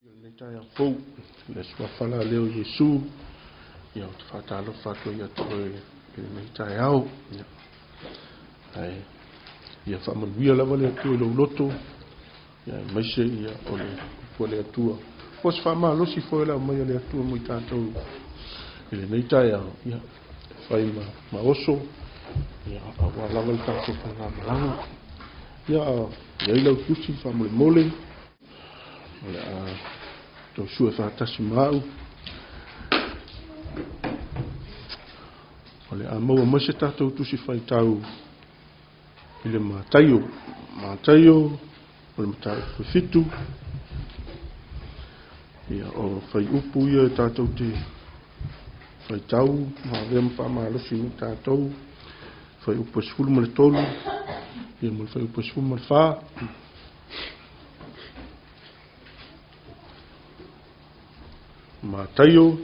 Lenei taeao fou, i le Suafa la lea o Iesu, ia ou te faatalofa atu ai ia te oe i lenei taeao. Ia, ae ia faamanuia lava le Atua i lou loto, ia aemaise ia o le upu a le Atua. Po o se faamalosi foi o le aumai a le Atua mo i tatou i lenei taeao, ia, e fai ma, ma oso, ia, aua lava le tatou faigamalaga. Ia, i ai lau tusi faamolemole, O le a toe sue faatasi ma au. O le a maua mai se tatou tusi faitau i le Mataio. Mataio o le mataupu e 7. Ia, o fuaiupu ia e tatou te faitau ma avea ma faamalosi mo tatou. Fuaiupu e 13, ia ma le fuaiupu e 14. Mataio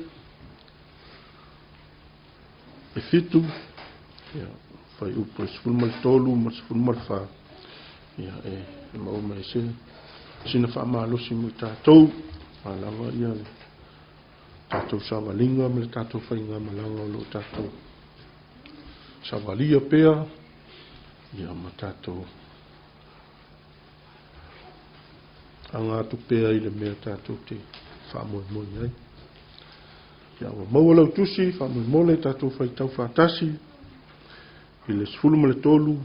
e 7, ia, fuaiupu e 13 ma le 14, ia, e maua mai se sina faamalosi mo i tatou, a lava ia le tatou savaliga ma le tatou faigamalaga o lo o tatou savalia pea, ia ma tatou aga atu pea i le mea tatou te faamoemoe i ai. Ia ua maua lau tusi, faamolemole tatou faitau faatasi i le 13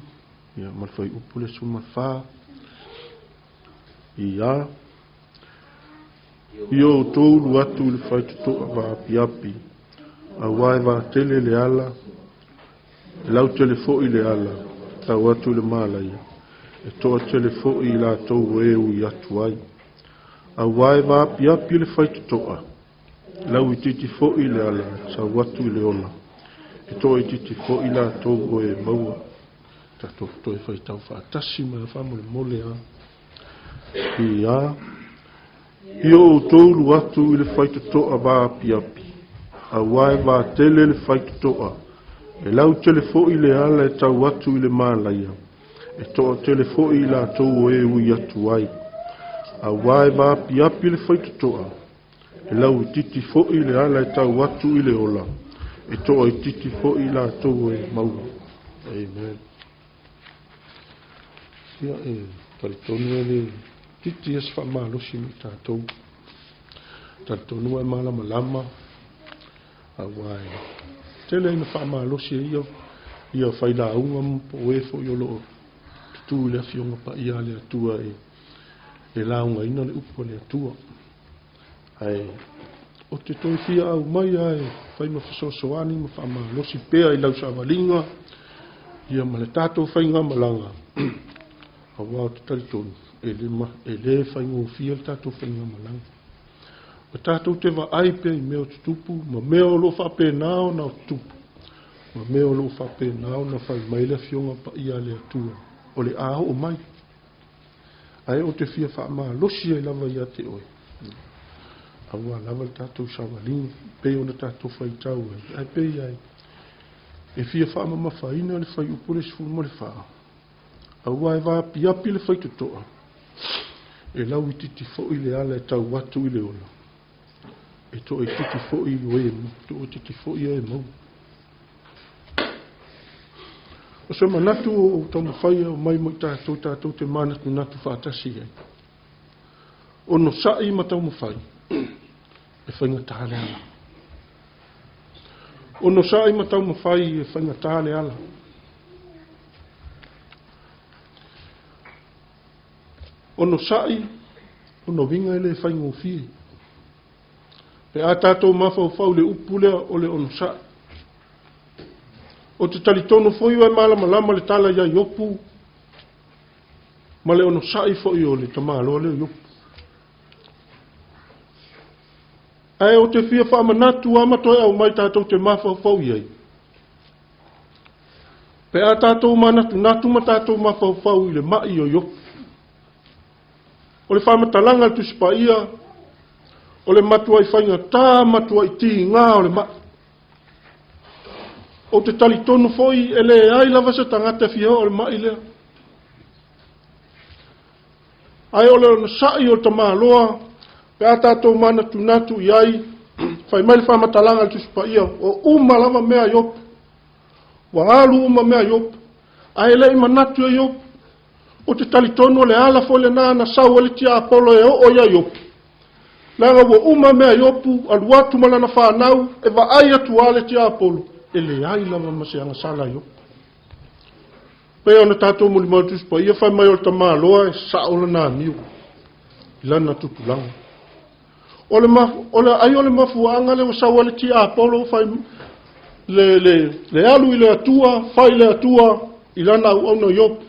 ia, ma le fuaiupu le 14. Ia, i o outou ulu atu i le faitotoa vaapiapi, aua e vatele le ala, E lautele foi le ala tau atu i le malaia, e toatele foi i latou o e ui atu ai. Aua e vaapiapi le faitotoa, lauitiiti foi le ala sau atu i le ola, e toaitiiti foi i latou o e maua. Tatou toe faitau faatasi mai faamolemole a. Ia, i o outou ulu atu i le faitotoa vaapiapi, aua e vatele le faitotoa, e lautele foi le ala e tau atu i le malaia, e toatele foi i latou o e ui atu ai. Aua e vaapiapi le faitotoa, e lauitiiti foi le ala e tau atu i le ola, e toaitiiti foi i latou o e maua. Amen. Ia, e talitonu e le itiiti ia se faamalosi mo i tatou. Talitonu ua e malamalama, aua e tele ina faamalosi e ia, ia failauga ma po o e foi o lo o tutū i le Afioga Paia a le Atua e, e laugaina le upu a le Atua. Ae ou te toe fia aumai lava e fai ma fesoasoani ma faamalosi pea i lau savaliga ia ma le tatou faigamalaga, aua ou te talitonu e le, e le faigofie le tatou faigamalaga. O tatou te vaai pea i mea o tutupu ma mea o lo o faapena ona tutupu ma mea o lo o faapena ona fai mai le Afioga Paia a le Atua o le a oo mai. Ae ou te fia faamalosi ai lava ia te oe, aua lava le tatou savaliga, pei ona tatou faitau ai, ae pei ai, e fia faamamafaina le fuaiupu le 14, aua e vaapiapi le faitotoa, e lauitiiti foi le ala e tau atu i le ola, e toaitiiti foi o e, toaitiiti foi e maua. O se manatu o ou taumafai e aumai mo i tatou, tatou te manatunatu faatasi ai. Onosai ma taumafai e faigata le ala. Onosai ma taumafai e faigata le ala. Onosai, ona uiga e le faigofie. Pe a tatou mafaufau i le upu lea o le onosai. Ou te talitonu foi ua e malamalama le tala ia Iopu ma le onosai foi o le tamaloa lea o Iopu. Ae ou te fia faamanatu lava ma toe aumai tatou te mafaufau i ai. Pe a tatou manatunatu ma tatou mafaufau i le mai o Iopu. O le faamatalaga a le Tusi Paia, o le matuai faigata, matuai tiga o le mai. Ou te talitonu foi e leai lava se tagata e fia oo i le mai lea. Ae o le onosai o le tamaloa Pe a tatou manatunatu i ai, fai mai le faamatalaga a le Tusi Paia, ua uma lava mea a Iopu. Ua alu uma mea a Iopu, ae le i manatu ia Iopu. Ou te talitonu o le ala foi lena na sau ai le tiapolo e oo ia Iopu, leaga ua uma mea a Iopu, alu atu ma lana fanau, e vaai atu lava le tiapolo, e leai lava ma se agasala a Iopu. Pei ona tatou molimau i le Tusi Paia, fai mai o le tamaloa e sao lana amio i lana tupulaga. O le, o le, ai o le mafuaaga lea ua sau ai le tiapolo fai, le, le, le alu i le Atua, fai i le Atua i lana auauna Iopu.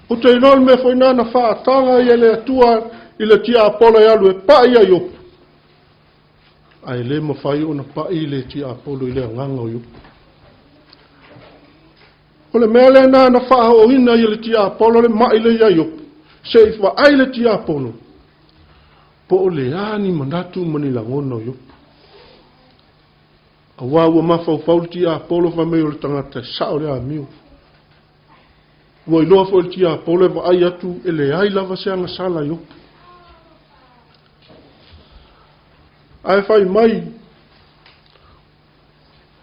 Ou te iloa le mea foi lena na faataga ai e le Atua i le tiapolo e alu e pai ia Iopu. Ae le mafai ona pai le tiapolo i le agaga o Iopu. O le mea lena na faaooina ai e le tiapolo le mai lea ia Iopu, se i vaai le tiapolo po o le a ni manatu ma ni lagona o Iopu. Aua ua mafaufau le tiapolo fai mai o le tagata e sao le amio. Ua iloa foi e le tiapolo e vaai atu e leai lava se agasala a Iopu. Ae fai mai,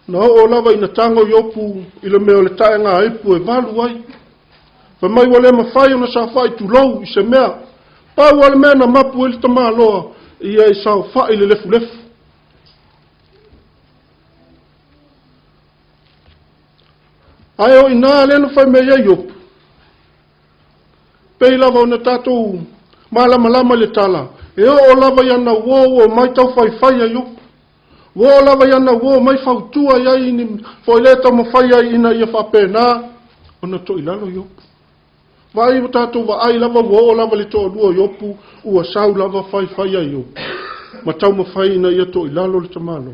na oo lava ina tago Iopu i le mea o le taegaipu e valu ai. Fai mai ua le mafai ona saofai tulou i se mea. Pau lava le mea na mapu ai le tamaloa, ia e saofai i le lefulefu. Ae o i ina lea na fai mai ai Iopu, pei lava ona tatou malamalama i le tala, e oo lava i ana uo ua omai taufaifai ia Iopu. Ua oo lava i ana uo omai fautua i ai ni foi lea taumafai ai ina ia faapena ona toilalo Iopu. Vaai ua tatou vaai lava ua oo lava i le toalua o Iopu ua sau lava faifai ia Iopu ma taumafai ina ia toilalo le tamaloa.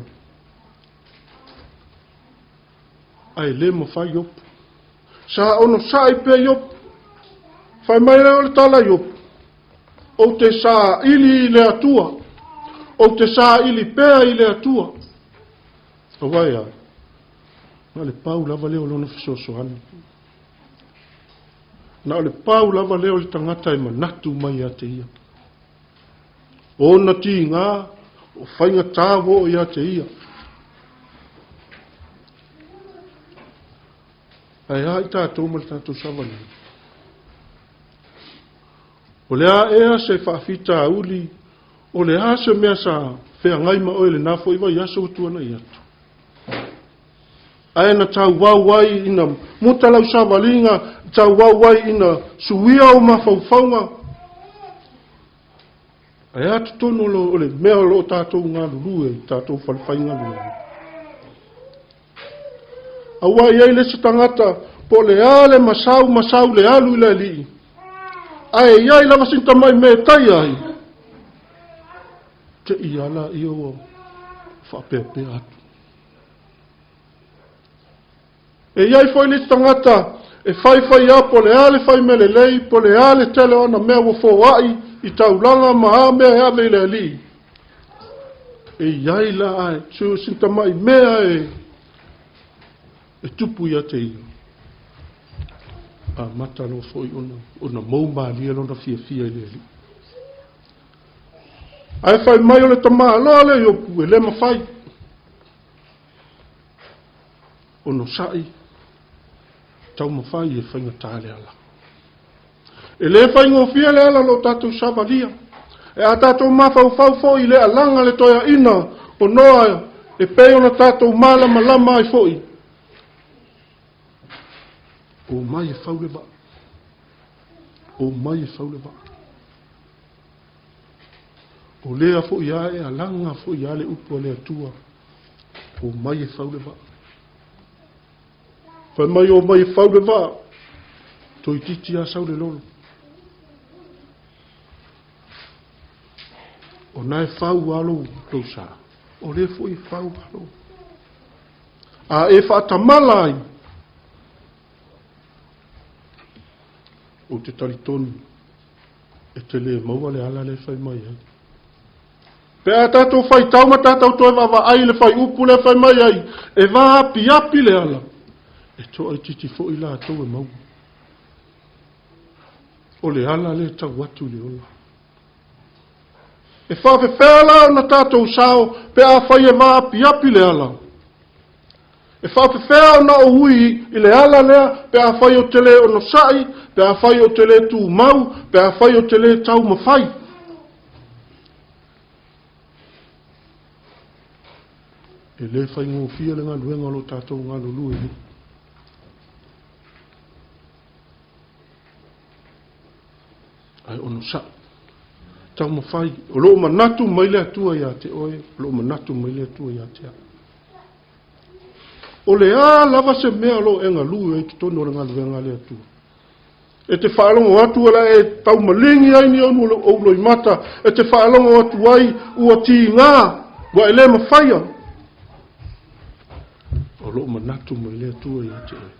Ae le mafai Iopu. Sa onosai pea Iopu. Fai mai lea o le tala a Iopu, Ou te saili i le Atua. Ou te saili pea i le Atua. Aua e a? Na o le pau lava lea o lona fesoasoani. Na o le pau lava lea o le tagata e manatu mai ia te ia. O ona tiga, o faigata ua oo ia te ia. Ae a i tatou ma le tatou savaliga? O le a ea se faafitauli, o le a se mea sa feagai ma oe i lena foi vaiaso ua tuanai atu? Ae na tauau ai ina muta lau savaliga, tauau ai ina suia ou mafaufauga. Ae a totonu o le mea o lo o tatou galulue i tatou falefaigaluega? Aua e i ai le isi tagata po o le a le masau masau le alu i le alii, ae i ai lava sina tamai mea e taia ai, te i ala ia ua faapeapea atu. E i ai foi le isi tagata e faifai lava po o le a le fai mea lelei, po o le a le tele o ana mea ua foai i taulaga ma a mea e ave i le alii. E i ai la a sina tamai mea e, e tupu ia te ia. Amata loa foi ona, ona mou malie lona fiafia i le alii. Ae fai mai o le tamaloa lea Iopu e le mafai. Onosai, taumafai e faigata le ala. E le faigofie le ala o lo o tatou savalia. E a tatou mafaufau foi i le alaga le toeaina o Noa e pei ona tatou malamalama ai foi. Omai e fau le vaa. Omai e fau le vaa. O lea foi a e alaga foi a le upu a le Atua. Omai e fau le vaa. Fai mai omai e fau le vaa. Toeitiiti a sau le lolo. O na e fau a lou, lou sa. O lea foi e fau a lou. A e faatamala ai, ou te talitonu e te le maua le ala lea e fai mai ai. Pe a tatou faitau ma tatou toe vaavaai i le fuaiupu lea e fai mai ai, e vaapiapi le ala, e toaitiiti foi latou e maua. O le ala lea e tau atu i le ola. E faafefea la ona tatou sao pe afai e vaapiapi le ala? E faafefea ona ou ui i le ala lea pe afai ou te le onosai, pe afai ou te le tumau, pe afai ou te le taumafai? E le faigofie le galuega o lo o tatou galulue ai. Ae onosai. Taumafai. O lo o manatu mai le Atua ia te oe, o lo o manatu mai le Atua ia te au. O le a lava se mea o lo o e galue ai i totonu o le galuega a le Atua? E te faalogo atu o le a e taumaligi ai ni ou loimata, e te faalogo atu ai ua tiga, ua e le mafaia. O lo o manatu mai le Atua ia te oe.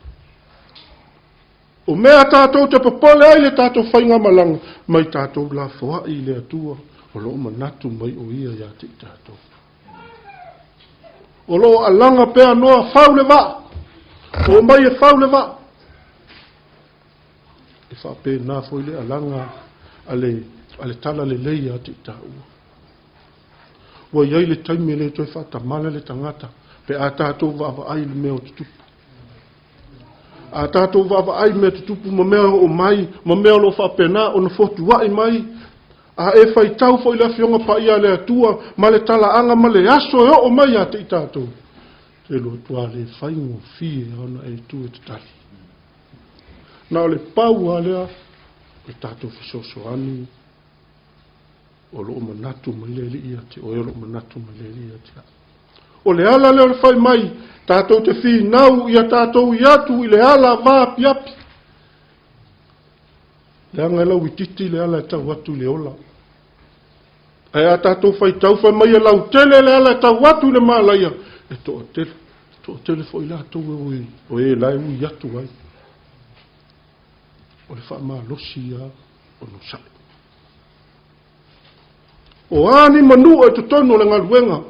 O mea tatou te popole ai le tatou faigamalaga, mai tatou lafoai i le Atua, o lo o manatu mai o Ia ia te i tatou. O lo o alaga pea noa fau le vaa. O mai e fau le vaa. E faapena foi le alaga a le, a le tala lelei ia te i taua. Ua i ai le taimi e le toe faatamala le tagata pe a tatou vaavaai i le mea o tutupu. A tatou vaavaai i mea tutupu ma mea oo mai ma mea o lo o faapena ona fotuai mai, a e faitau foi i le Afioga Paia a le Atua ma le talaaga ma le aso e oo mai ia te i tatou, te loa le faigofie ona e tu e tatali. Na o le pau lava lea o le tatou fesoasoani o lo o manatu mai le Alii ia te oe, o lo o manatu mai le Alii ia te au. O le ala lea o le fai mai, tatou te finau ia tatou i atu i le ala vaapiapi. Leaga e lauitiiti le ala e tau atu i le ola. Ae a tatou faitau fai mai e lautele le ala e tau atu i le malaia, e toatele, toatele foi latou e ui, o e la e ui atu ai. O le faamalosi ia onosai. O a ni manua i totonu o le galuega,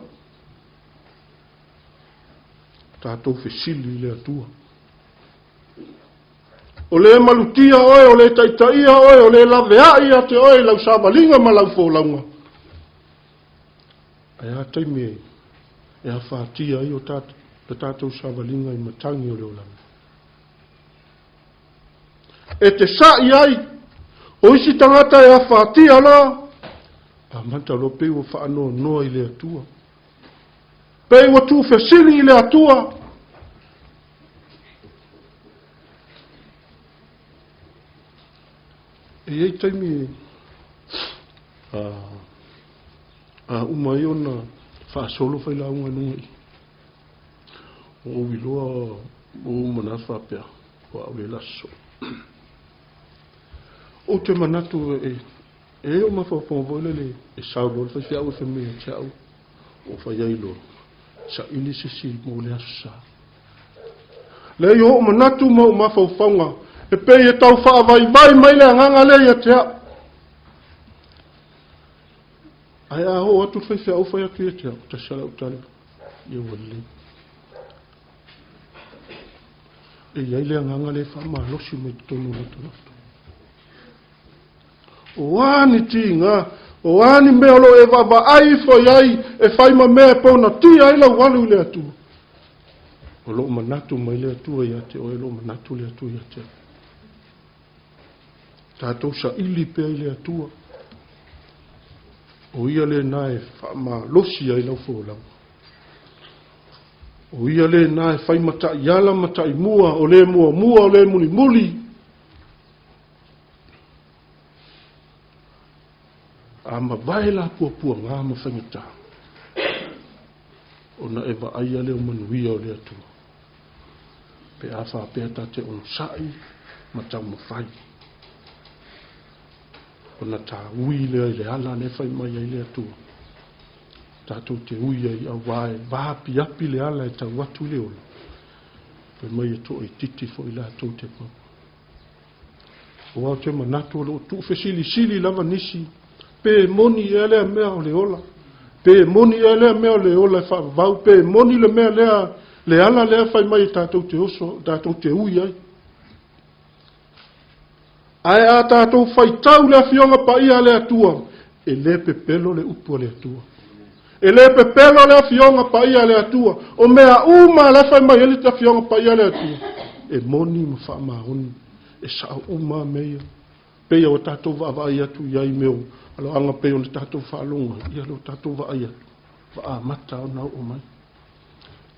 tatou fesili i le Atua. O le malutia oe, o le taitaia oe, o le laveai ia te oe i lau savaliga ma lau folauga. Ae a taimi e, e afatia ai o tatou, le tatou savaliga i matagi o le olaga. E te sa'i ai, o isi tagata e afatia loa, amata loa pei ua faanoanoa i le Atua. Pei ua tuufesili i le Atua. E i ai taimi a, a uma ai ona faasolo failauga i luga i. Ua ou iloa, ua ou manatu faapea, o au le laso. Ou te manatu e, e o mafaufauga foi lele e sau loa le faifeau e fai mai ia te au, ua fai ai loa, saili se isi mo le Aso Sa. Leai, o ou manatu ma ou mafaufauga, e pei e tau faavaivai mai le agaga lea ia te au. Ae a oo atu le faifeau fai atu ia te au, tasi lava lau tali, ia ua lelei. E i ai le agaga lea e faamalosi mai totonu o lota loto. O a ni tiga, o a ni mea o lo o e vaavaai ifo i ai e fai ma mea e ponatia ai lau alu i le Atua. O lo o manatu mai le Atua ia te oe, o lo o manatu le Atua ia te au. Tatou saili pea i le Atua. O ia lena e faamalosi ai lau folauga. O ia lena e fai ma taiala ma taimua, o le muamua, o le mulimuli. A mavae la puapuaga ma faigata, ona e vaaia lea o manuia o le Atua, pe a faapea ta te onosai ma taumafai, ona ta ui lea i le ala lea e fai mai ai le Atua, tatou te ui ai auā e vaapiapi le ala e tau atu i le ola, fai mai e toaitiiti foi latou te maua. Aua ou te manatu o lo o tuufesilisili lava nisi, pe moni ea lea mea o le ola, pe moni ea lea mea o le ola e faavavau, pe moni le mea lea, le ala lea fai mai e tatou te oso, tatou te ui ai. Ae a tatou faitau le Afioga Paia a le Atua, E le pepelo le upu a le Atua. E le pepelo le afioga paia a le Atua. O mea uma la e fai mai ai le afioga paia a le Atua, e moni ma faamaoni, e sao uma mea ia. Pei ua tatou vaavaai atu i ai i mea o aloaga pei ona tatou faalogo ai, ia lea ua tatou vaai atu, ua amata ona oo mai.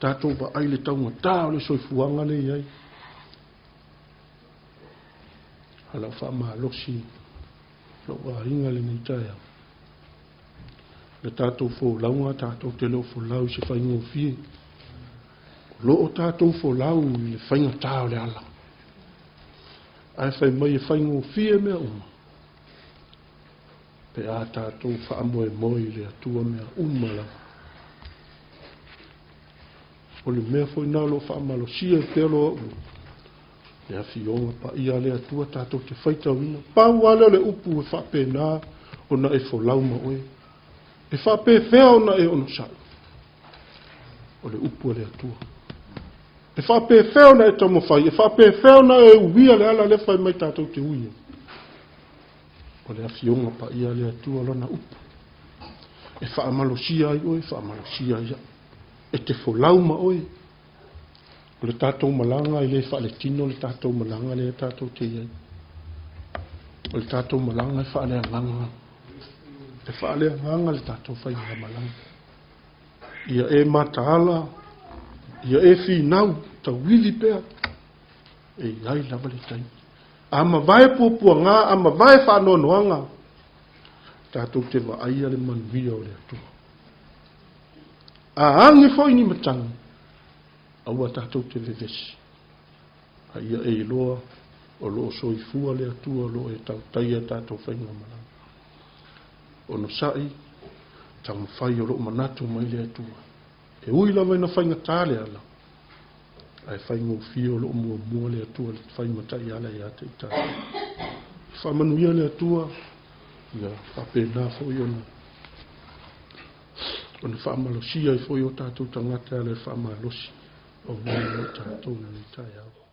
Tatou vaai i le taugata o le soifuaga lea e i ai. A o lau faamalosi lou aiga i lenei taeao, le tatou folauga tatou te le o folau i se faigofie. O lo o tatou folau i le faigata o le ala. Ae fai mai e faigofie mea uma pe a tatou faamoemoe i le Atua mea uma lava. O le mea foi lena o lo o faamalosia ai pea lo au le afioga paia a le Atua tatou te faitauina. Pau lava lea o le upu e faapena ona e folau ma oe. E faapefea ona e onosai? O le upu a le Atua. E faapefea ona e taumafai? E faapefea ona e uia le ala lea fai mai tatou te ui ai? O le afioga paia a le Atua lona upu. E faamalosia ai oe, faamalosia ai au. E te folau ma oe. O le tatou malaga e le faaletino le tatou malaga lea tatou te i ai. O le tatou malaga e faaleagaga. E faaleagaga le tatou faigamalaga. Ia e mataala, ia e finau, tauili pea, e i ai lava le taimi. A mavae puapuaga, a mavae faanoanoaga, tatou te vaaia le manuia o le Atua. A agi foi ni matagi, aua tatou te vevesi. A ia e iloa o lo o soifua le Atua o lo o e tautaia tatou faigamalaga. Onosai, taumafai o lo o manatu mai le Atua. E ui lava ina faigata le ala, ae faigofie o lo o muamua le Atua i le fai mataiala ia te i tatou. Faamanuia le Atua, ia faapena foi ona ona faamalosia ai foi o tatou tagata e ala i le faamalosi o mo i tatou i lenei taeao.